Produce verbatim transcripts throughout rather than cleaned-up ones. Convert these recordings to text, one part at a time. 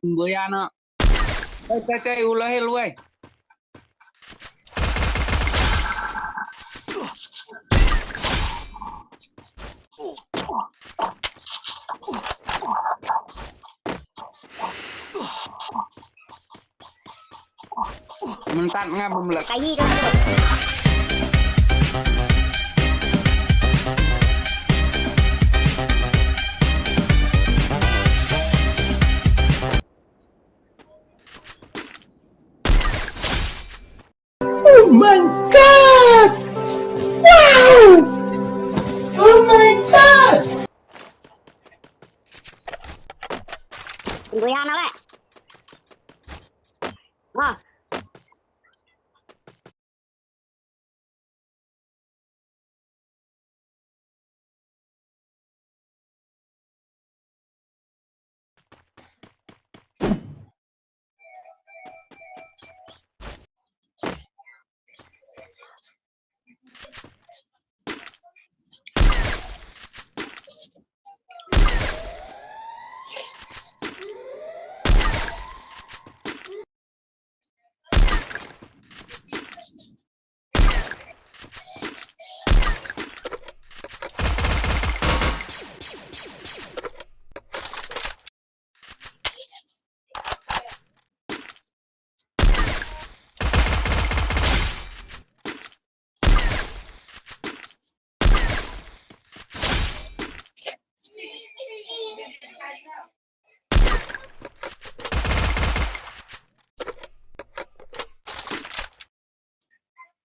Boya na. Tei tei tei, u la heal wei. Mynta nga bym leh. Kayi ka. Oh my God! Wow! Oh my God! Tunggu ya, nak, eh. Wah.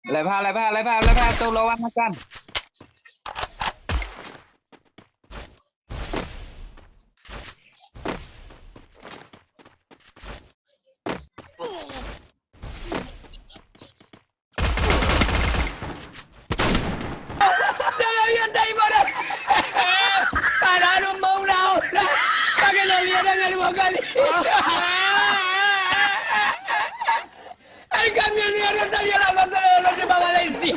Lai bha, lai bha, lai bha, lai bha, to lawan makan. Ay, cambio el mierda, salía la banda de la noche para Valencia.